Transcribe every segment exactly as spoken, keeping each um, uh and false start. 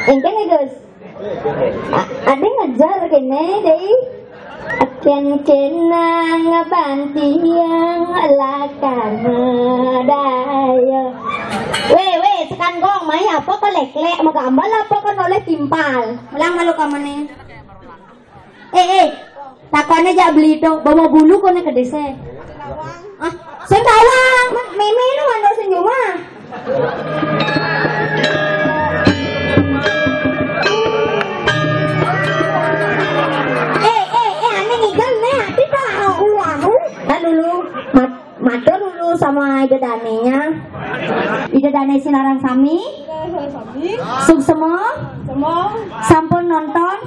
Engkene, Gus. A-, ade ngejar kene, Dei. Aken kenang bantiang lakan daya. Weh, weh, sekan gong, mai apa ko leklek, magambal apa ko noleh timpal. Ulang malu kamane. Eh, eh, takone jak beli to, bawa bulu kone ke desa. Ah, sing bawang, meme lu mandor senyum ah. Eh, eh, eh, ane ngigel ne, ati tak aku, aku. Kan dulu, mat-, matur dulu sama Ida Danenya. Ida Dane Sinarang sami. Suksema. Sampun nonton.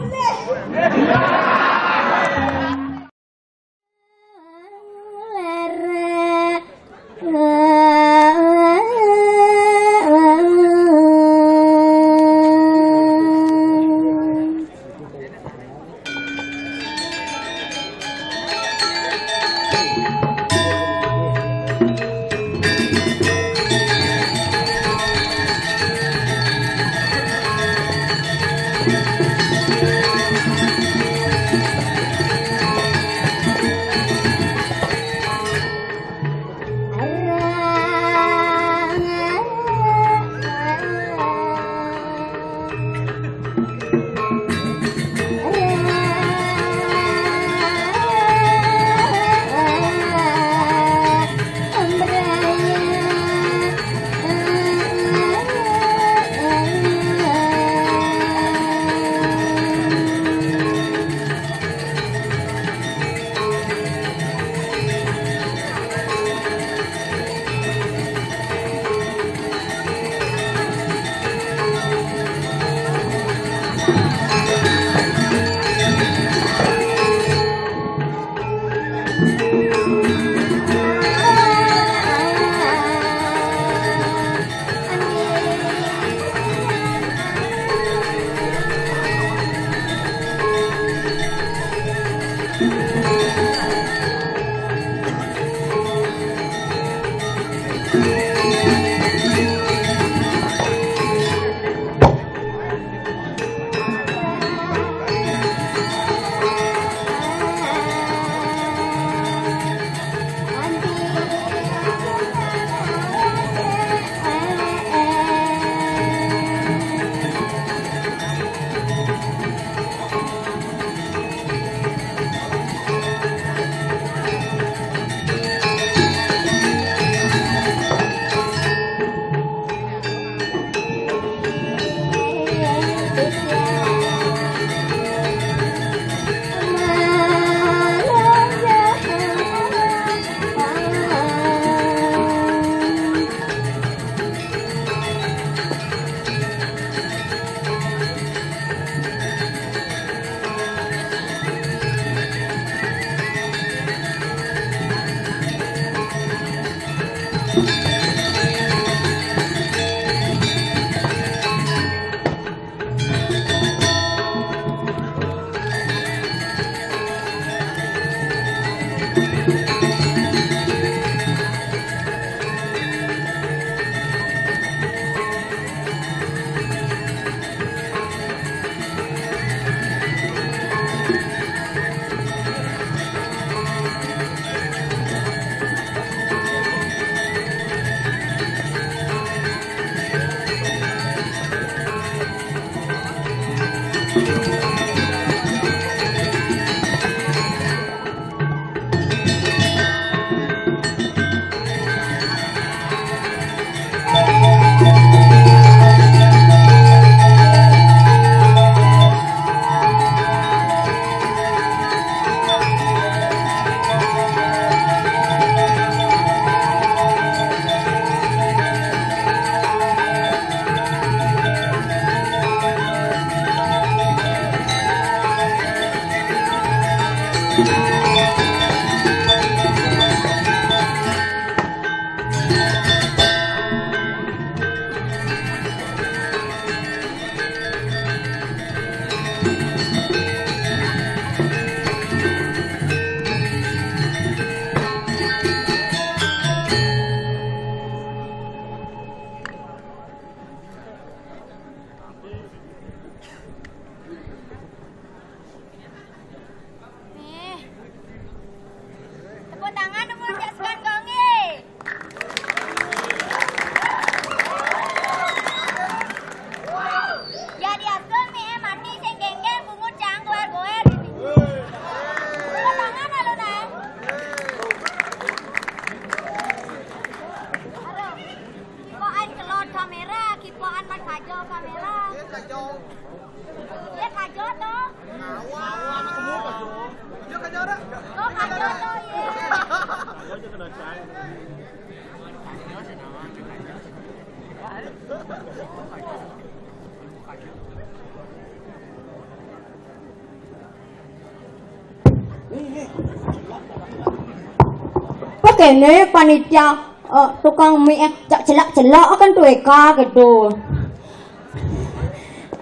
Kene panitia, eh, tukang mie, eh, cak celak-celak kan tuh Eka gitu.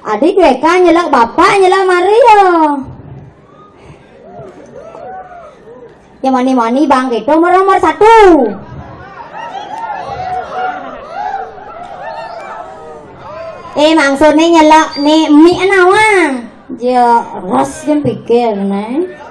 Adi tuh Eka nyelak bapak, nyelak Mario. Yang mani-mani bang gitu, nomor, nomor satu. Eh, maksudnya nyelak nih mie nawang. Dia ras kan pikir, nih.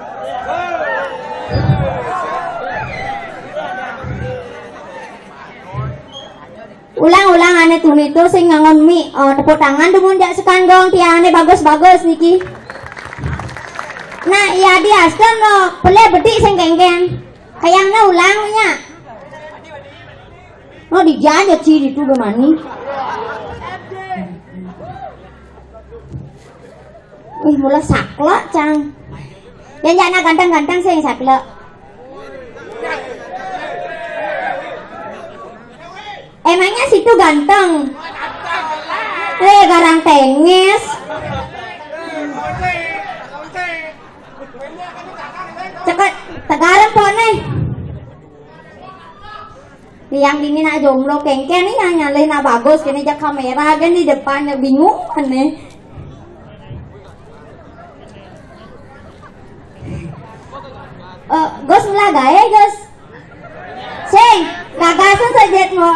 Ulang-ulang ane tuni to sing ngangon mie. Oh, tepuk tangan dumun jak sekanggong tiangane bagus-bagus niki. Nah, iya di Aston lo, pele bedik sing kengken. Kayangnya ulang nya. Oh, di jaja ciri tuh mani. Wih, mula saklek, Cang. Yang jana ganteng-ganteng sing saklek. Emangnya situ ganteng? Eh, garang tengis. Ceket, tegarem pok nih. Yang dini nak jomblo kengken nih yang nyalih nak bagus kini jak kamera kan di depannya bingung nih. Eh, Gus mula gae, Gus. Sing, gagasan sajet mo.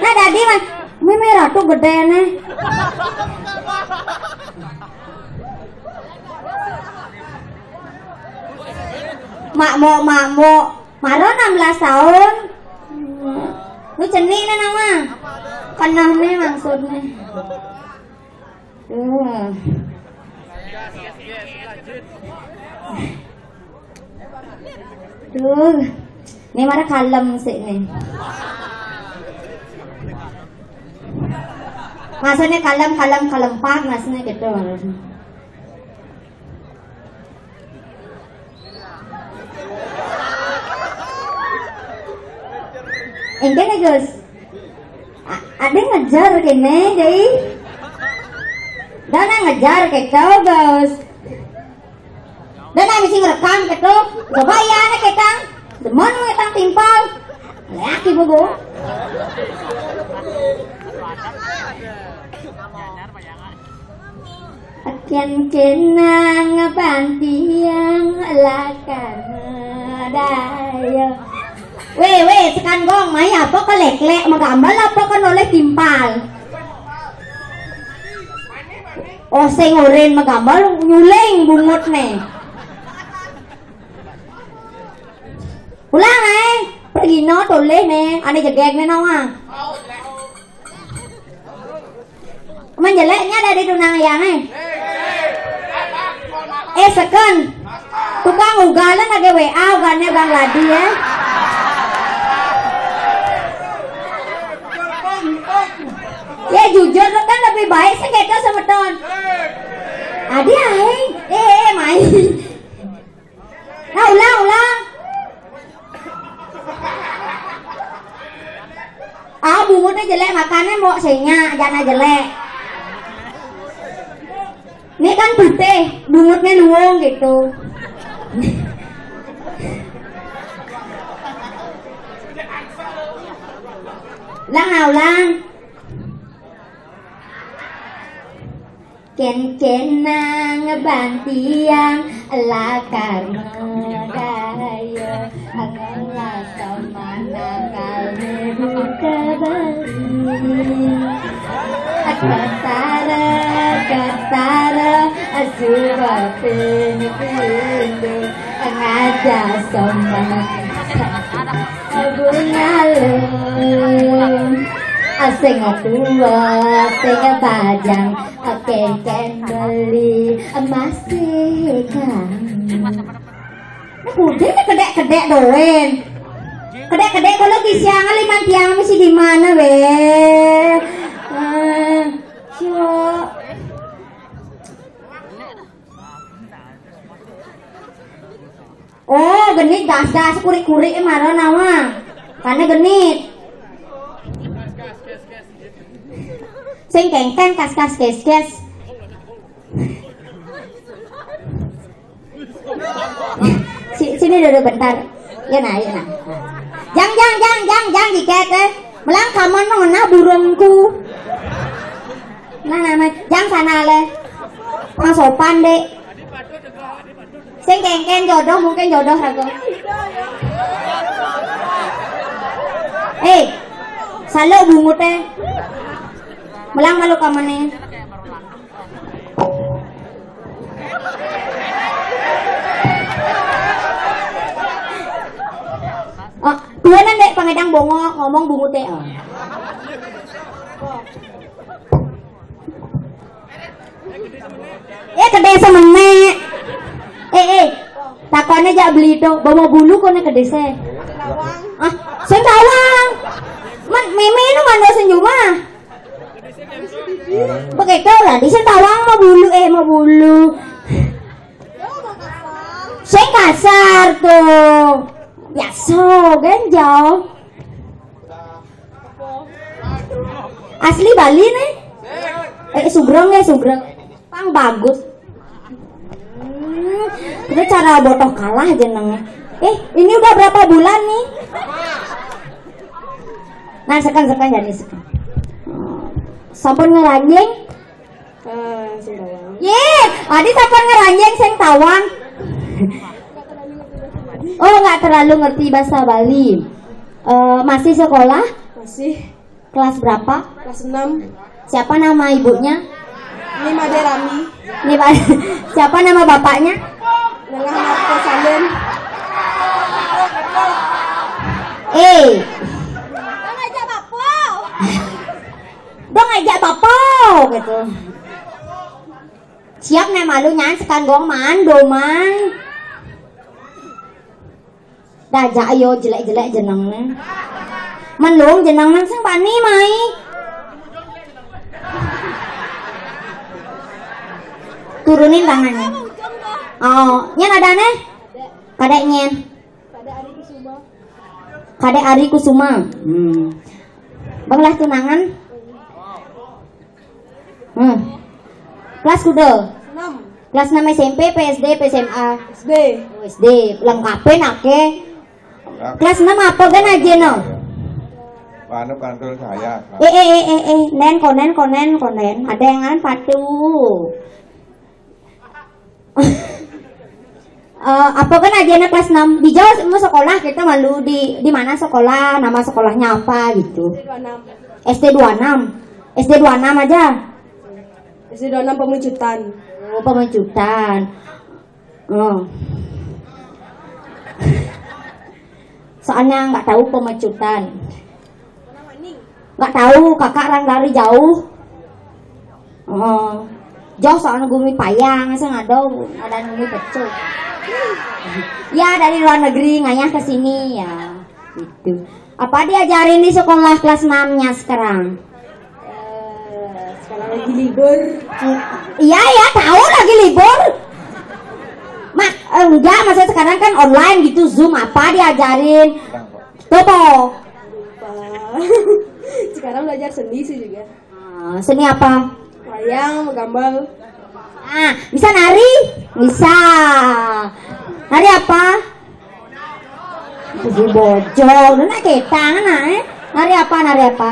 Nah, dadi mah, mie merah tuh gede nih. Makmuk, makmuk. Maro enam belas tahun. Lu cenik nih nama. Keneh nih maksudnya. Tuh. Tuh. Ini mara kalem sih nih. Maksudnya kalem, kalem, kalempak maksudnya gitu. Engke nih, Gus. A-, ada ngejar kene, dai. Dana ngejar kene, Gus. Dana mesti ngerekam kene. Coba ya, anak ketang. Demen ketang timpal. Lihat ibu, Bu. Akin kenang bantiang lakar daya. Weh, weh, sekan gong, mai apa ke lek-lek, magambal apa ke noleh timpal? Oh, sing oren magambal nyuling bungut nih. Ulang, eh. Pergi no, toleh nih, ane jegek nih nawa. Menjeleknya dari tunang yang, eh. Eh, seken. Tukang ugalan lagi W A, ugalnya Bang Ladi, ya. Ya, jujur, lu kan lebih baik sih kita semeton. Adi, aing. Eh, eh, main. Nah, ulang, ulang. Ah, bunguté jelek, makannya mau senya, jana jelek. Ini kan putih, bungutnya luwung gitu. Ulang, ah, ulang. Ken-kenang bantiang lakar medaya, ngelas manakal medu kebeli. Ketara, ketara, suba pindu-pindu, ngajak soman. Bunga lu, asing tua, asing bajang, kengken beli emas ikan. Nah, udah ya kedek-kedek doen. Kedek-kedek kalau di siang lima tiang mesti di mana, weh? Eh, sio. Oh, genit gas-gas, kurik-kurik, eh, mara nawa. Karena genit. Sing kengkeng, kas-kas, kes-kes. Si-, sini duduk bentar. Ya nah, ya nah. Jang, jang, jang, jang, jang, dikit, eh. Melang kamu nona burungku. Nah, nama, jang sana le. Pang sopan, Dek. Sing kengken jodoh, mungkin jodoh aku. Eh, saluk bungut, eh. Melang malu kamu nih. Oh, tuanan, Dek, pangedang bongok, ngomong bungut, Dek. Oh. Eh, kedese menek. Eh, eh. Takone jak beli to, bawa bulu kone kedese. Ah, sing tawang. Man, meme nu mando senyum ah. Begitu lah, di sing tawang mau bulu, eh, mau bulu. Sing kasar tuh. Biasa, ganjau. Asli Bali nih. Eh, Sugeng ya, Sugeng. Pang bagus. Hmm, itu cara botoh kalah jenengnya. Eh, ini udah berapa bulan nih? Nah, sekan, sekan jadi sekan. Sampun ngeranjing? Eh, sing tawang. Ye, adi sampun ngeranjing sing tawang. Oh, nggak terlalu ngerti bahasa Bali. Eh, masih sekolah? Masih. Kelas berapa? Kelas enam. Siapa nama ibunya? Ini Made Rami. Ini Pak. Siapa nama bapaknya? Nengah Marco Salem. Eh. Dong ajak bapak gitu. Siap nih malu nyan sekan gong man domai. Dajak ayo jelek-jelek jeneng nih. Mendung jeneng nang sing pani mai. Turunin tangannya. Oh, nyen ada nih? Kadek nyen. Kadek Ari Kusuma. Hmm. Bang lah tunangan. Hmm. Kelas kuda? Enam. Kelas enam S M P, P S D, P S M A? S D. Oh, S D. Lengkapin ake. Kelas enam apa kan aja no? Anu kantor saya. Eh, eh, eh, eh, eh. Nen, konen, konen, konen. Ada yang ngaran patu. Eh, apa kan aja anak kelas enam? Di Jawa semua sekolah kita malu di di mana sekolah, nama sekolahnya apa gitu. S D dua enam. S D dua enam aja. S D dua enam Pemecutan. Oh, Pemecutan. Oh. Soalnya nggak tahu Pemecutan. Nggak tahu, kakak orang dari jauh. Oh. Jauh soalnya gumi payang, saya nggak tahu, ada gumi pecah. Ya, dari luar negeri ngayah ke sini ya. Gitu. Apa diajarin di sekolah kelas enam-nya sekarang? Eh, sekarang lagi libur. Iya, ya, tahu lagi libur. Mak, eh, enggak, maksudnya sekarang kan online gitu, Zoom, apa diajarin? Topo. Lupa. Sekarang belajar seni sih juga. Ah, seni apa? Wayang, gambar. Ah, bisa nari? Bisa. Nari apa? Bujur bojol, lu nak ketang nak, eh? Nari apa, nari apa?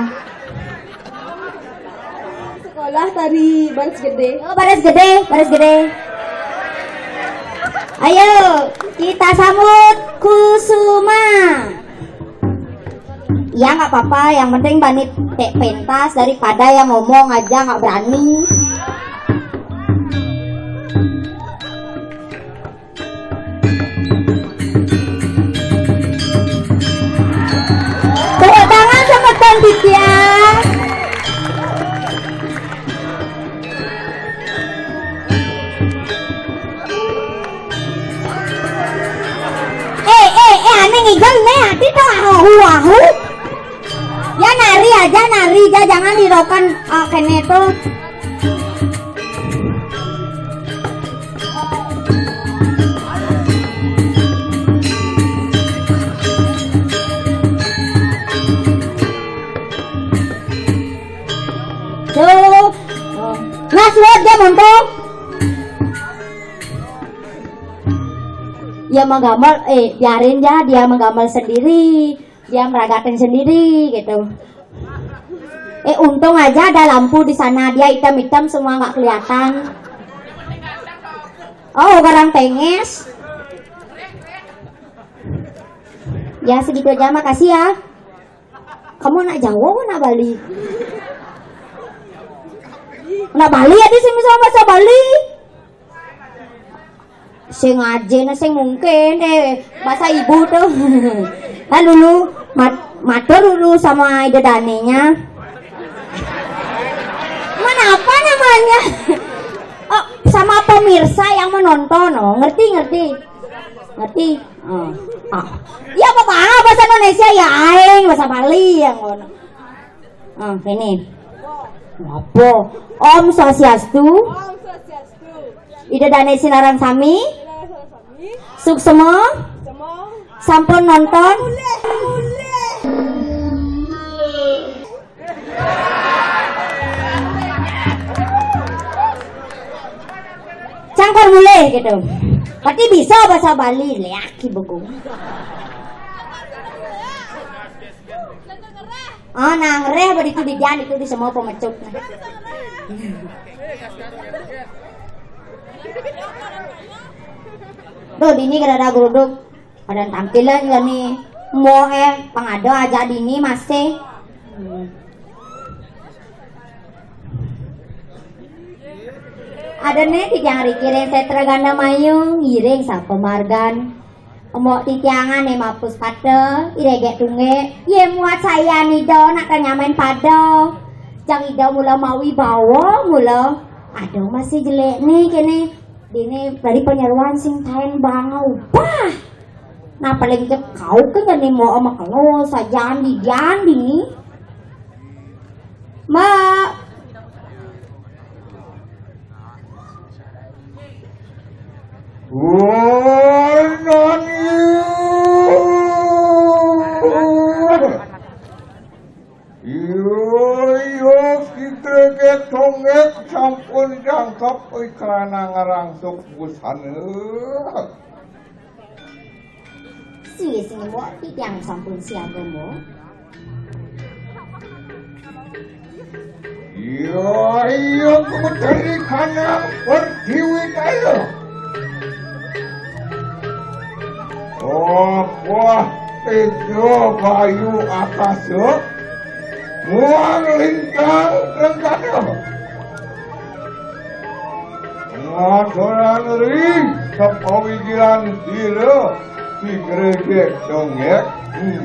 Sekolah tari Baris Gede. Oh, Baris Gede, Baris Gede. Ayo, kita sambut Kusuma. Ya, nggak apa-apa, yang penting bani pe-, pentas daripada yang ngomong aja nggak berani. Tepuk tangan sama Tan Ditya. Eh, eh, eh, aneh ngigel nih, hati tuh ahu, ahu. Ya nari aja, nari aja, jangan dirokan, ah, kene tuh. Tuh. Ngas lihat dia montok. Dia menggambar, eh, biarin aja dia menggambar sendiri, dia meragatin sendiri gitu. Eh, untung aja ada lampu di sana, dia hitam-hitam semua nggak kelihatan. Oh, orang penges. Ya segitu aja, makasih ya. Kamu anak Jawa apa anak Bali? Anak Bali ya, di sini sama bahasa Bali. Sing aja, nah, sing mungkin deh bahasa ibu tuh. Kan dulu mat matur dulu sama ida danenya. Mana apa namanya? Oh, sama pemirsa yang menonton, oh, ngerti, ngerti. Ngerti? Oh. Ah. Ya apa bahasa Indonesia ya aing, bahasa Bali yang ngono. Ah, ini. Apa? Om Swastiastu. Ida dane sinareng sami. Suksema. Sampun nonton. Cangkor mulih gitu. Berarti bisa bahasa Bali, liaki begung. Oh, nang reh beri itu di jan itu di semua pemecut. Tuh, dini gerada geruduk. Pada tampilan ya nih. Mau eh pengado aja dini masih. Hmm. Ada nih titiang riki ring setra ganda mayung, ngiring sapa margan. Embok titiangan nih mapus pate, iregek tunggek. Ye muat saya nido nak nyamain pada. Jang ida mula mawi bawa mula. Aduh, masih jelek nih kene. Dini dari penyeruan sing tain bangau. Bah. Nah, paling ke kau ke jadi mau sama kalau saja andi andi nih. Mbak. Woi, nani. Iya, iya, kita ke tonggek sampun jangkep, oi, karena ngarangsuk busana. Sini, sini, Mbok, titiang sampun siaga, Mbok. Iya, iya, kumeteri kanang pertiwi kaya. Oh, wah, tejo bayu akasa, muang lintang renggana. Ngaturan ri, kepawigiran sira, si gregek dongek. Hmm.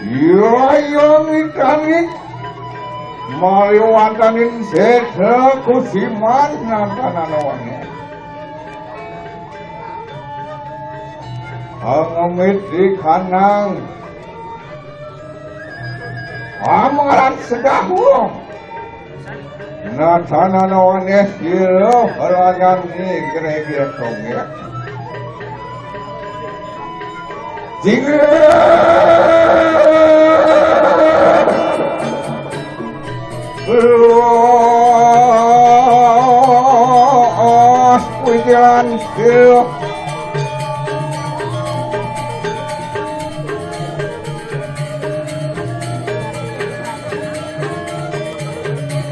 Iya, iya, ngitani. Mari wantanin seda kusiman nang tanah nawane. Angemit di kanang. Amaran sedahu. Nah, tanah nawane sira halangan ni gereja tonggek. Jingga. Los, kuilan, sira.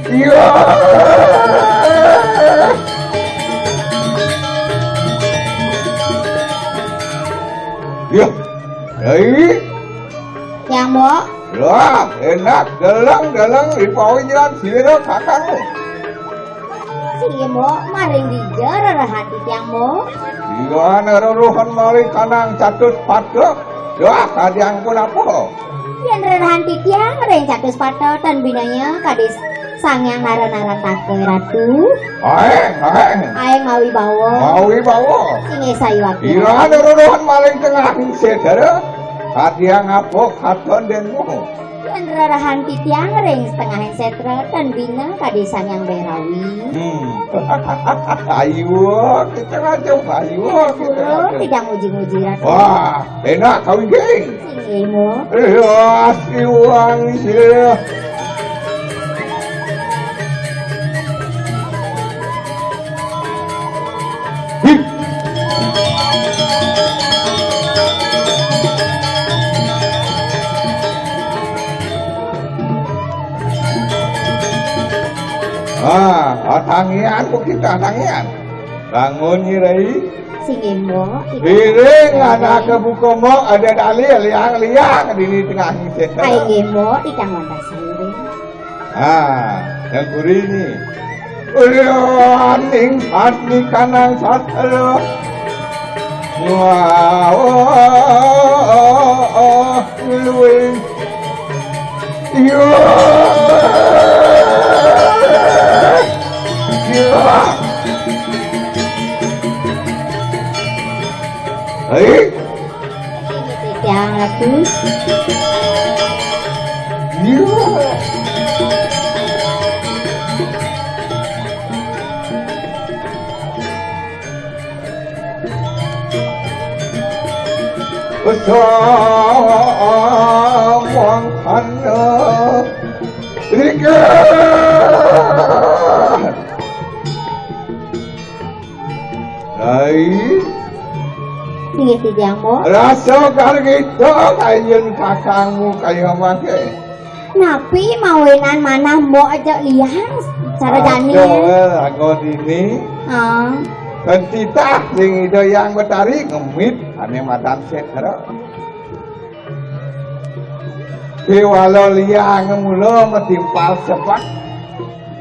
Iya. Iya. Dai. Yang, Mbok. Wah, enak, deleng-deleng di pawijilan sira kakang. Sing, Mbok, maring dija rerehati tiang, Mbok. Iya, neruruhan malih kanang catus patuk. Wah, kadiang pun apa? Yen rerehati tiang ring catus patuk tan binaya kadis Sang Hyang Nara-narantaka, Ratu. Aeng, aeng. Aeng mawi bawa. Mawi bawa. Inggih sayuwakti. Ira nurunuhan maling tengah sedara. Kadiang apa katon denmu? Lan rerahan titiang ring setengahing sétra tan bina kadi Sang Hyang Bhairawi. Hmm. Ayo, kita ngajeng, ayo, kita Pura, ngajeng. Titiang muji-muji, Ratu. Wah, enak kawin geng. Sing imo. Iya, siwang, iya. Ah, atangian kok kita atangian. Bangun, Nyi Rai. Sing imo, ibu. Iring anak kebuka mo ada dali liang-liang di tengah ngisih. Ai imo, ikang wantah sing iring. Ah, yang kurini. Ulun ning sat ni kanang sat, aduh. Wah, oh, oh, oh, oh, luwih. Iya. Iya. Hei. Titiang Ratu. Iya. Besamang kana rika. Rai. Inggih titiang, Mbok. Rasa gargita kayun kakangmu kaya mangke. Napi mawinan manah Mbok aja liang cara jani? Aduh, lagu dini. Ah. Kan titah sing Ida Hyang Betari ngemit ane madan setra. Kéwala liang mula matimpal sebet.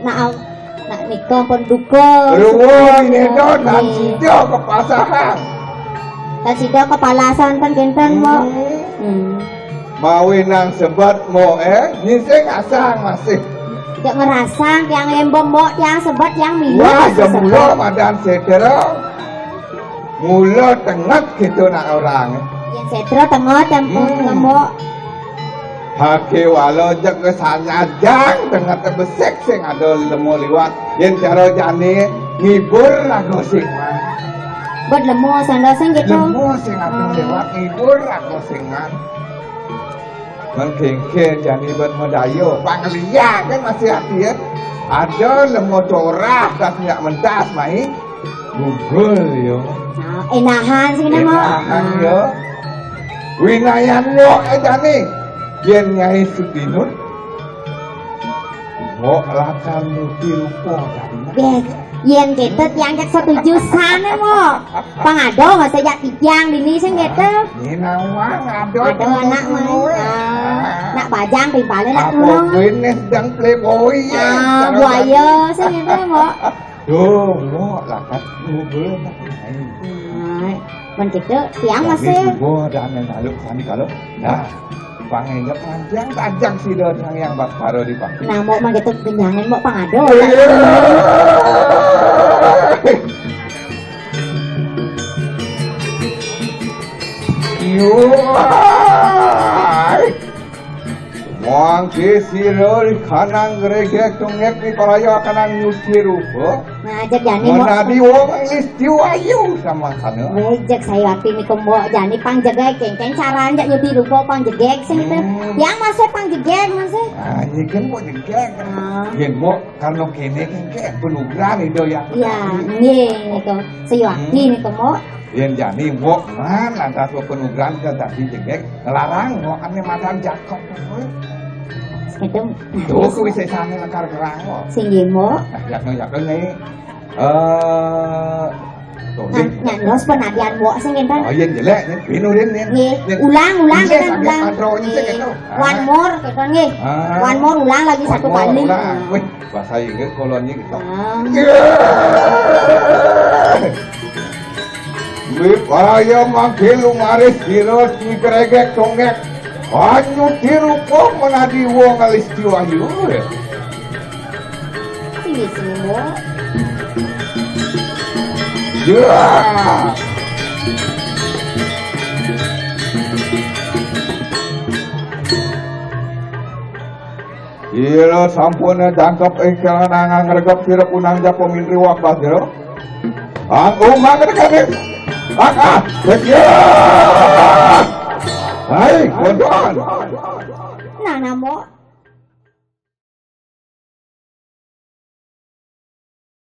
Nah, nak nika pun duka. Ruwung nika tan sida kapasahan. Tan sida kapalasan ten kenten, Mbok. Hmm. Hmm. Mawinan sebet, Mbok, eh, nyingsing asang masih. Cek ngerasang tiang lembem, Mbok, tiang sebet, tiang minyak. Wah, masih jemula sebet. Madan setra. Mula tenget gitu nak orang. Yén setra tenget, ya, Mbok, hmm. Mbok. Haké wala jeg sanajang tenget besik sing ada lemo liwat. Yén cara jani ngibur raga sing man. Buat lemo sandal sing gitu. Lemo sing ada, hmm, liwat ngibur raga sing man. Mengkengke jani ban madaya. Pang liya kan masih ati ya. Ada lemo torah tas minyak mentas mai. Gugul ya. Nah, enahan sing nama. Enahan ya. Winayan lo jani. Yén Nyai Sudinun. Mbok lakar nuti rupa jani. Yén kéto tiang cek setuju sané, Mbok. Pang ada masih jak titiang dini sing kéto. Ini nawang ada. Ada anak mah. Ah, nak bajang timpalé nak ngono. Apa kuwi nih sedang playboy ya? Ah, buaya sing kéto, Mbok. Duh, Mbok, lakat ngubur. Nah, men kéto tiang masih. Subuh ada anu ngaluk sami kalau. Nah. Pangenjak manjang tajang sida Sang Hyang Batara di pati. Nah, Mbok mangke tuk genjangan, Mbok pangado. Yuai. Mangke sira di kanang gregek tungek di paraya kanang nyuci rupa. Nah, jeg jani, Mbok. Menadi wong listiwayu sama sana. Wéh, jeg sayuwakti nika, Mbok, jani pang jegég, kéngkén carané jak nyuci rupa pang jegég sing itu. Hmm. Yang masih pang jegég, masih. Ah, ini kan Mbok jegég. Ah. Yén Mbok karena kéné kan ké penugrahan Ida Hyang. Iya, nggih, nika. Sayuwakti, hmm, nika, Mbok. Yén jani Mbok man lantas penugrahan ke dadi jegég, ngelarang Mbok ane madan jakep. Itu. Tuh, kuwi sesane lekar kerang kok. Sing nggih, Mbok. Nah, jago-jago nih. Eh, tuh, nah, nih. Nyandos penadian Mbok sing ngenten. Oh, iya, jelek, nih. Pinurin, nih. Nggih. Nih. Ulang, ulang, iya, kita sambil ulang. Kontrolnya sih, nggih. Gitu. One more, gitu, nggih. Ah. One more, ulang lagi satu kali. One more, ulang. Nah. Wih, bahasa Inggris kolonnya gitu. Ah. Iya. Wipaya mangke lumaris sira Ki Gregek Dongek. Banyu dirupa menadi wong alis diwayu. Sini, sini, Mbok. Ya. Iya, sampun jangkep, eh, karena ngangregep sira kunang ja pemintri wakbas sira. Ang umang kene kene. Ang ah, sekian. Hai, koncoan. Nah, namo